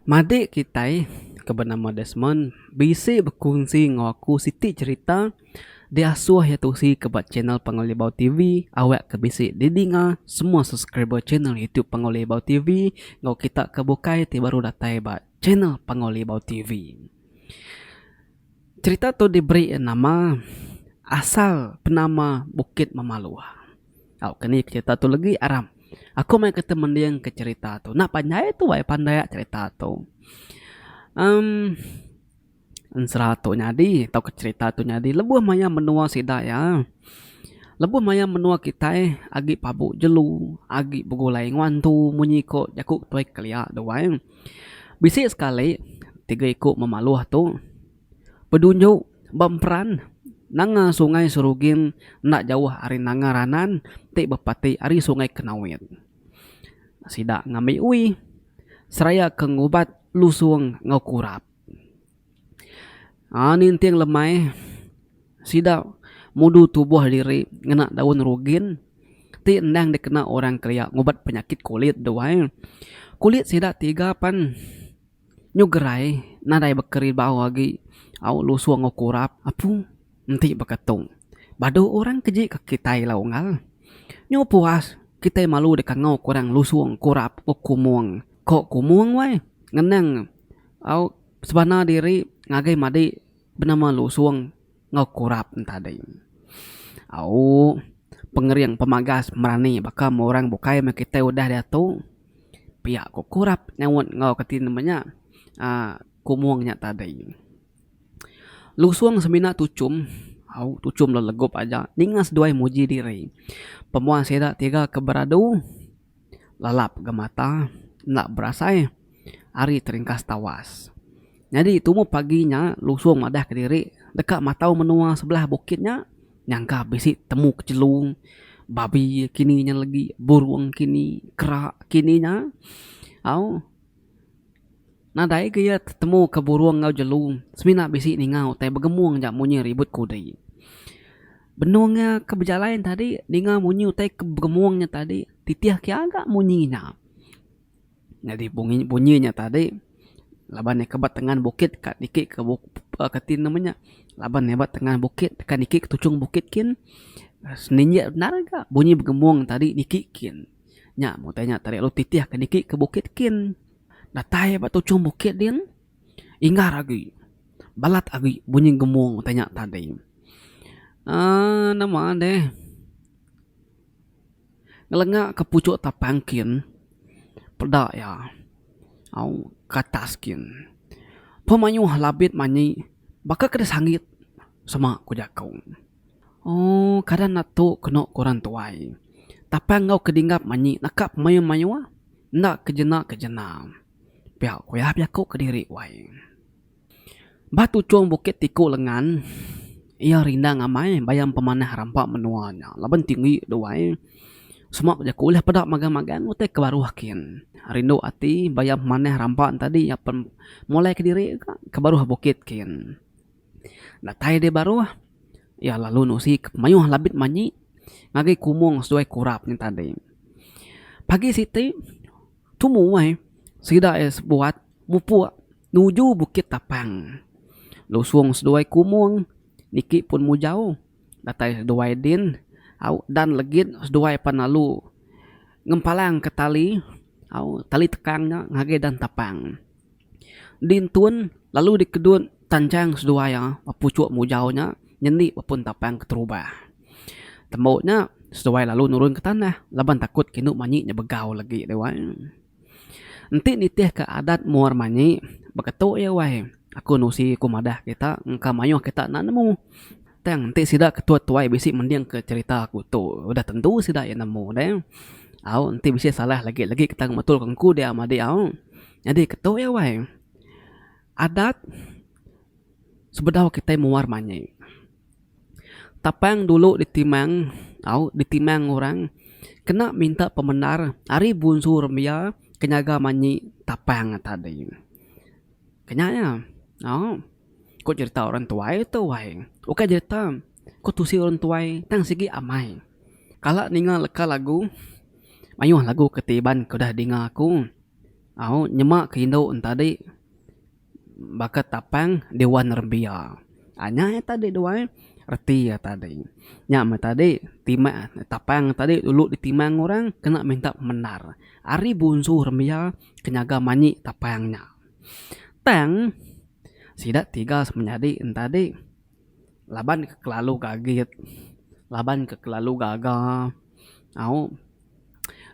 Madik kitai ke benama Desmond bisi bekunsi enggau aku siti cherita diasuh iya tusi ke ba channel Panggau Libau TV awak ke bisi didinga semua subscriber channel YouTube Panggau Libau TV enggau kita ke bukai ti baru datai ba channel Panggau Libau TV. Cherita tu diberi iya nama asal penama Bukit Memaluh. Au ke ni cherita tu legi aram. Aku meh ke mending ke cherita tu. Enda panjai tu ai pandai cherita tu. Emm ensera tu nyadi tauka cherita tu nyadi lebuh maya menua sida iya. Lebuh maya menua kitai agi pabu jelu, agi begulai enggau antu munyi ko jaku tuai kelia tu ai. Bisi sekali tiga iku memaluh tu bedunju ba emperan nanga Sungai Serugin enda jauh ari Nanga Ranan ti bepati ari Sungai Kenawit. Sida ngambi ui seraya ke ngubat lusung enggau kurap. Aa ninting lemai sida mudu tubuh diri ngena daun rugin ti endang dikena orang kelia ngubat penyakit kulit tu ai. Kulit sida tiga pan nyu gerai nadai bekeribau agi au lusung enggau kurap apu enti baka tu. Badu orang keji ka kitai ila unggal. Nyu puas kitai malu dikangau ke orang lusung kurap enggau kumung. Ko kumung weh ngenang au sebana diri ngagai madi benama Lusung enggau Kurap ne tadi. Au pengering pemagas merani baka meh orang bukai meh kitai udah diatu pia ku Kurap nyaut enggau kati nama nya aaa kumung nya tadi. Lusung semina tuchum au tuchum lelegup aja ninga seduai muji diri. Pemuas sida tiga ke beradu. Lalap ga mata enda berasai ari teringkas tawas. Nyadi tumu pagi nya Lusung madah kediri deka matau menua sebelah bukit nya nyangka bisi temu ke jelu, babi kini nya legi, burung kini, kera kini nya. Au nadai ga iya tetemu ke burung enggau jelu semina bisi ninga utai begemung ja munyi ribut kudi. Benung iya ke bejalai ne tadi ninga munyi utai ke begemung nya tadi titih ke aga munyi nya. Nyadi bunyi bunyi nya tadi laban iya ke ba tengan bukit ka niki ke kati nama nya laban iya ba tengan bukit ka niki ke tuchung bukit kin seninjik bendar ga bunyi begemung tadi niki kin. Nya meh utai nya tadi lalu titih ke niki ke bukit kin. Datai ba tuchung bukit din inggar agi balat agi bunyi gemung utai nya tadi. Aaa nama deh ngelenga ke puchuk tapang kin peda iya au ke atas kin. Pemayuh labit manyi baka ke disanggit sema ku jaku. Ooh kada enda tu kenu ku orang tuai. Tapang enggau ke dinggap manyi naka pemayuh-mayuh enda ke jena ke jena. Pia ku iya bejaku kediri wai. Ba tuchung Bukit Tiku Lengan, iya rindang amai bayam pemanah rampa menua nya laban tinggi tu ai. Sema jaku ulih peda magang-magang utai ke baruh kin. Rindu ati bayam pemanah rampa ne tadi iya pen mulai kediri ka ke baruh bukit kin. Datai deh baruh, iya lalu nusi ke mayuh labit manyi ngagai kumung seduai kurap nya tadi. Pagi siti, tumu ai sida iya sebuat mupuk nuju Bukit Tapang. Lusung seduai kumung niki pun mujau datai seduai din au dan legit seduai pan lalu ngempalang ke tali au tali tekang nya ngagai dan tapang. Dintun lalu dikedut tanchang seduai iya ba puchuk mujau nya nyendi ba pun tapang keterubah. Tembu nya seduai lalu nurun ke tanah laban takut ke indu manyi nya begau legi deh wai. Enti nitihka adat muar manyi baka tu iya wai aku nusi ku madah kita engka mayuh kita enda nemu. Tang enti sida ketua tuai bisi mendingka cherita aku tu udah tentu sida iya nemu deh. Au enti bisi salah lagi lagi kita ngemetulka engku dia madi au. Nyadi ketu iya wai adat sebedau kitai muar manyi. Tapang dulu ditimang au ditimang orang kena minta pemendar ari bunsu rembia ke nyaga manyi tapang tadi. Kenya iya au ku jerita orang tuai tu wai ukai jerita ku tusi orang tuai tang sigi amai. Kala ninga leka lagu mayuh lagu ke ti iban ke udah dinga aku. Au nyema ke indu entadi baka tapang diwan rembia. Aa nya iya tadi tu ai reti iya tadi. Nya meh tadi timang tapang tadi dulu ditimang orang kena minta pemendar ari bunsu rembia ke nyaga manyi tapang nya. Tang sida tiga semenyadi entadi laban ke kelalu gagit laban ke kelalu gaga au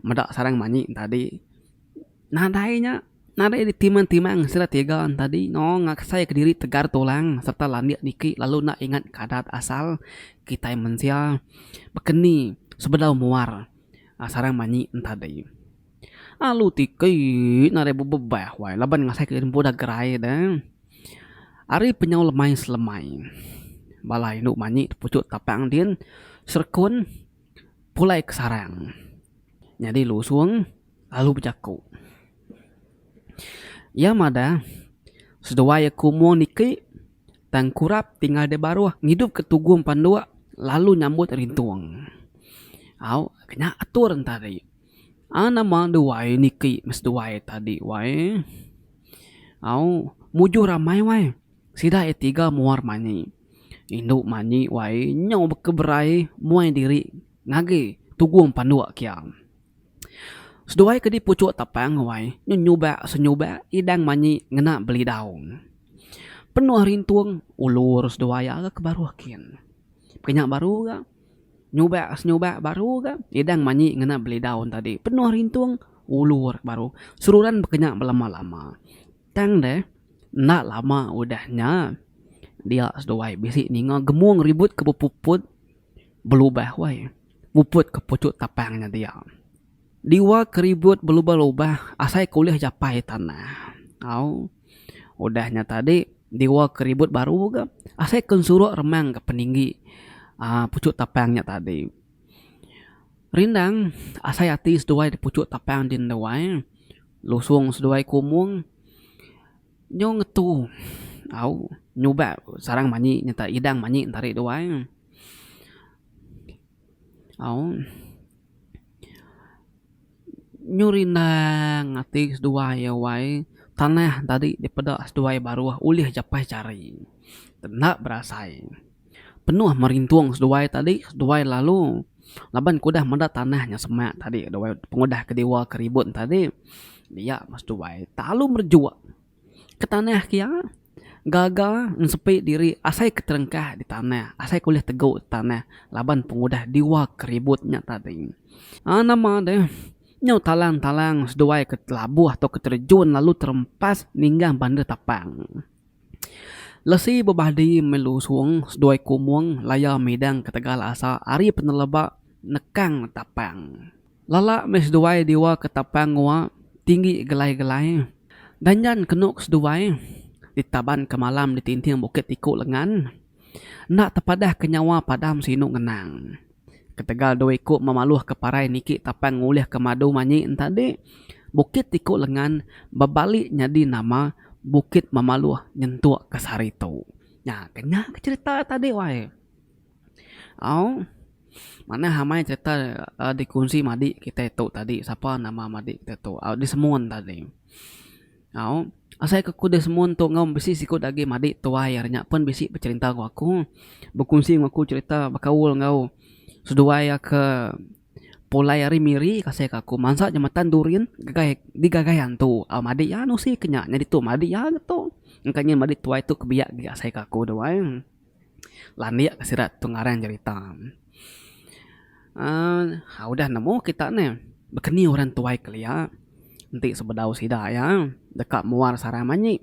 meda sarang manyi tadi nadai nya nadai ditimang-timang sida tiga tadi no ngasai kediri tegar tulang serta landik niki lalu enda ingat ke adat asal kitai mensia bekeni sebedau muar sarang manyi tadi. Alu tiki nadai bebebah wai laban ngasai ke empu dah gerai deh. Ari penyau lemai selemai bala indu manyi puchuk tapang din serekun pulai ke sarang. Nyadi lusung lalu bejaku. Iya madah, seduai aku umur niki tang kurap tinggal di baruh ngidupka tugung panduk lalu nyambut rintung. Au nya atur entari. Aa nama duai niki meh seduai tadi wai. Au mujur amai wai sida iya tiga muar manyi. Indu manyi wai nyau bekeberai muai diri ngagi tugung panduk kia. Seduai ke di puchuk tapang wai nyu nyubak senyubak idang manyi ngena belidau. Penuh rintung ulur seduai iya ke baruh kin. Pekah nya baru ga nyubak senyubak baru ga idang manyi ngena belidau tadi penuh rintung ulur baru seruran pekah nya belama lama. Tang deh enda lama udah nya dia seduai bisi ninga gemung ribut ke bepuput belubah wai. Muput ke puchuk tapang nya dia. Diwa ke ribut belubah-lubah asai ke ulih japai tanah. Au. Udah nya tadi diwa ke ribut baru ga asai ke ensuruk remang ke peninggi aaa puchuk tapang nya tadi. Rindang asai ati seduai di puchuk tapang din tu ai. Lusung seduai kumung nyu ngetu au nyubak sarang manyi nyata idang manyi ntari tu ai. Au nyu rindang ati seduai iya wai tanah tadi dipeda seduai baruh ulih japai jari enda berasai penuh merintung seduai tadi seduai lalu laban ke udah meda tanah nya semak tadi pengudah ke diwa ke ribut tadi dia meh seduai talalu merejuk. Ke tanah ke iya, gaga ensepi diri asai ke terengkah di tanah, asai ke ulih tegu di tanah laban pengudah diwa ke ribut nya tadi. Aa nama deh, nyau talang-talang seduai ke telabuh tauka terejun lalu terempas ninggang bandar tapang. Lesi bebadi meh lusung seduai kumung laya midang ketegal asa ari peneleba nekang tapang. Lala meh seduai diwa ke tapang ngua tinggi gelai-gelai. Danjan kenu ke seduai ditaban ke malam ditinting bukit tiku lengan. Enda tepadah ke nyawa padam sinu ngenang. Ketegal dua iku memaluh ke parai niki tapang ngulih ke madu manyi entadi, bukit tiku lengan bebali nyadi nama Bukit Memaluh nyentuk ke sehari tu. Nya ke nya ke cherita tadi wai. Au manah amai cerita dikunsi madi kitai tu tadi sapa nama madi kitai tu au disemun tadi. Au asai ke ku disemun tu enggau bisi siku da agi madi tuai ari nya pun bisi becerita enggau aku bekunsi enggau aku cerita bekaul enggau seduai iya ke pulai ari Miri kasih ke aku mansa jematan Durin gagai digagai antu au madi iya nusi ke nya nyadi tu madi iya tu engka nyin madi tuai tu ke biak agi asai ke aku tu ai. Landik ke sida tu ngarang jerita. Aaa udah nemu kita neh bekeni orang tuai kelia enti sebedau sida iya deka muar sarang manyi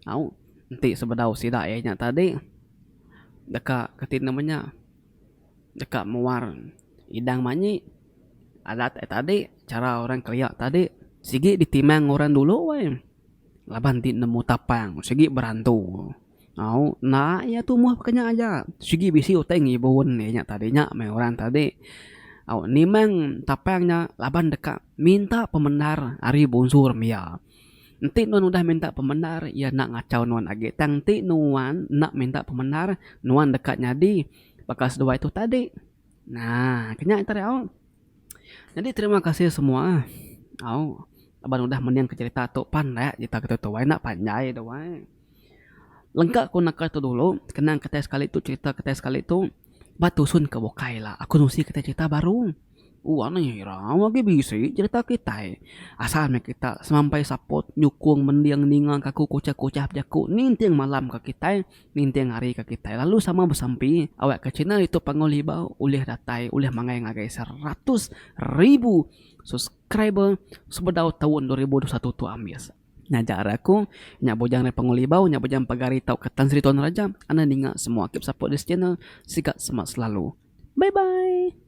au enti sebedau sida iya nya tadi deka kati nama nya deka muar idang manyi adat iya tadi chara orang kelia tadi sigi ditimang orang dulu ai laban ti nemu tapang sigi berantu. Au enda iya tumbuh baka nya aja sigi bisi utai ngibun iya nya tadi nya meh orang tadi au nimang tapang nya laban deka minta pemendar ari bunsu rembia. Enti nuan udah minta pemendar iya enda ngachau nuan agi tang enti nuan enda minta pemendar nuan deka nyadi baka seduai tu tadi. Nah ke nya tadi au. Nyadi terima kasih semua au. Laban udah mending ke cherita tu pandak cherita kitai tu wai enda panjai tu wai. Lengka ku naka tu dulu kenang kitai sekali tu cherita kitai sekali tu ba tusun ke bukai ila aku nusi kitai cherita baru. Wah nih irau agi bisi cherita kitai. Asal meh kita semampai support nyukung mending ninga ka aku kuchah-kuchah bejaku ninting malam ka kitai ninting hari ka kitai lalu sama besampi awak ka channel youtube Panggau Libau ulih datai ulih manggai ngagai 100,000 subscriber sebedau taun 2021 tu ambis. Ngajar aku, nya bujang ari Panggau Libau, nya bujang Pagari tauka Tan Sri Tuan Raja, anda ninga semua keep support this channel siga semak selalu. Bye bye.